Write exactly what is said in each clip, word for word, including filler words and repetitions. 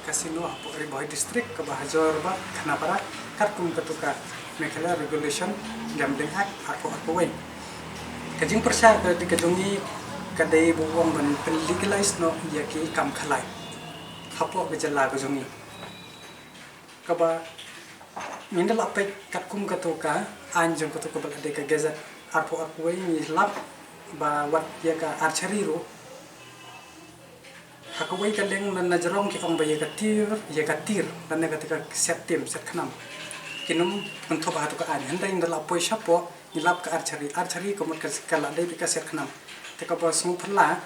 Casino hapoh Ri Bhoi District kaba ha Jorabat, Khanapara, katkum katu ka Meghalaya Regulation Gambling Act arphew arphew wei. Ka jingpyrshah ka dei ka jong ngi ka dei ba u ong ban pynlegalize noh ïa ki kam khalai hapoh ka jylla ka jong ngi. Kaba ngin da lah peit katkum katu ka aiñ jong katu kaba la dei ka Gazette arphew arphew wei, ngi lap ba wat ïa ka archery ruh ha kawei ka liang na, na jrong ki ong ba ïa ka tir, ïa ka tir, lane kata ka siat tim, siat khnam, kin ym kynthup ha katu ka aiñ. Hynrei ngi da lah poi shapoh, ngi lap ka archery. Archery ka mut ka, ka la dei beit ka siat khnam. Te kaba sngewphylla,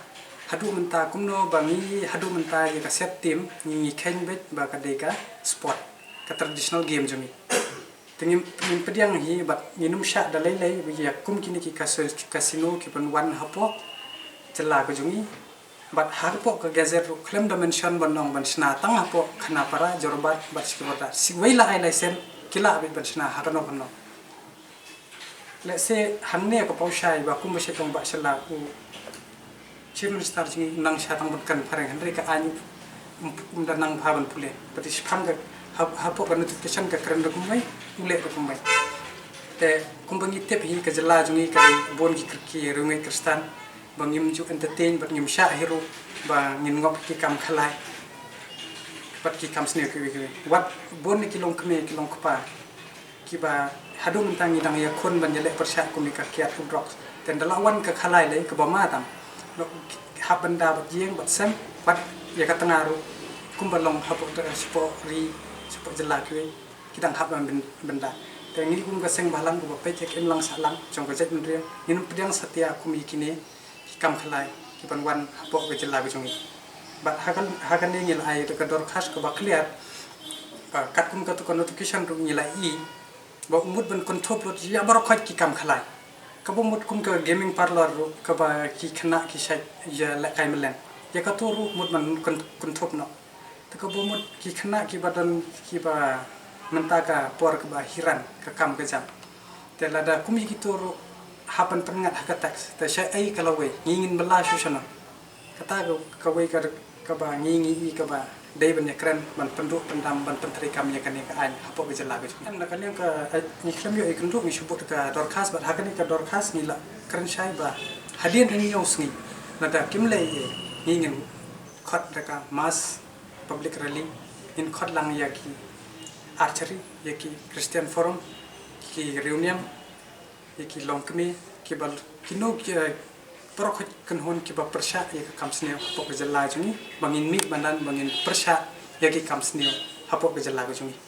haduh mynta kumno ba ngi, haduh mynta ïa ka siat tim ngi, ngi kheiñ beit ba ka dei ka sport, ka traditional game jong ngi. Te ngim, ngim pdiang hi bad ngin ym shah da lei lei ba ïa kum kine ki kaso-, casino ki ban wan hapoh jylla ka jong ngi. Bad hapoh ka Gazette ruh khlem da mention ban ong ban shna tang hapoh Khanapara, Jorabat bad Shakibor da. Siwei la ai license ki lah beit ban shna ha kano kano. Lehse hangne ka paw shai ba kumba shet ong ba shala u Chief Minister jong ngi nang sha tang ban kren phareng, hynrei ka aiñ um, um da nang bha ban pule. Bad i shipang ka hap-, hapoh ka notification ka kren da kumwei, u leh da kumwei. Te kumba ngi tip hi ka jylla jong ngi ka bun ki kyrki riewngeit Khristan ba ngim ju entertain bad ngim shah hi ruh ba ngin ngop ki kam khalai bad ki kam sniew kiwei kiwei. Wat bun ki longkmie ki longkpa kiba haduh mynta ngi dang ïakhun ban ïaleh pyrshah kum ïa ka kiad u drugs. Te ynda la wan ka khalai lei kaba ma tam, hap ban da bad ïing bad sem bad ïa ka tnga ruh kumba long hapoh, shapoh ri, shapoh jylla kiwei ki dang hap ban, ban da. Te ngi kum ka seng bhalang kaba peit ïa ka imlang sahlang jong ka jaitbynriew, ngin ym pdiang satia kum ïa kine ki kam khalai ki ban wan hapoh ka jylla ka jong ngi. Bad ha ka, ha kane ngi la ai da ka dorkhas kaba clear, ba katkum katu ka notification ruh ngi la i ba u mut ban kynthup lut ïa baroh khoit ki kam khalai. Kaba mut kum ka gaming parlour ruh kaba ki khynnah ki shait ïalehkai mlien, ïa katu ruh mut ban kyn-, kynthup noh. Te kaba mut ki khynnah kiba don kiba mynta ka por kaba hiran ka kam ka jam. Te lada kum ïa kitu ruh hap ban pynngat ha ka tax, te shaei ka lawei, ngi ngin bylla shuh shano? Kata ka, kawei ka, kaba ngi, ngi i kaba dei ban ïakren, ban pynduh pyndam, ban pyntreikam ïa kane ka aiñ hapoh ka jylla ka jong ngi. Na ka liang ka, eh, ngi khlem ïoh ïakynduh, ngi shu buh ka dorkhas, bad ha kane ka dorkhas ngi la kren shai ba hadien hynñiew sngi, lada kim leh ei ei, ngi ngin khot da ka mass public rally, ngin khot lang ïa ki archery, ïa ki Christian Forum, ki riewniam, ïa ki longkmie, kiba kino ki, eh, baroh khoit kynhun kiba pyrshah ïa ka kam sniew hapoh ka jylla jong ngi, ba ngin mih madan, ba ngin pyrshah ïa ki kam sniew hapoh ka jylla ka jong ngi.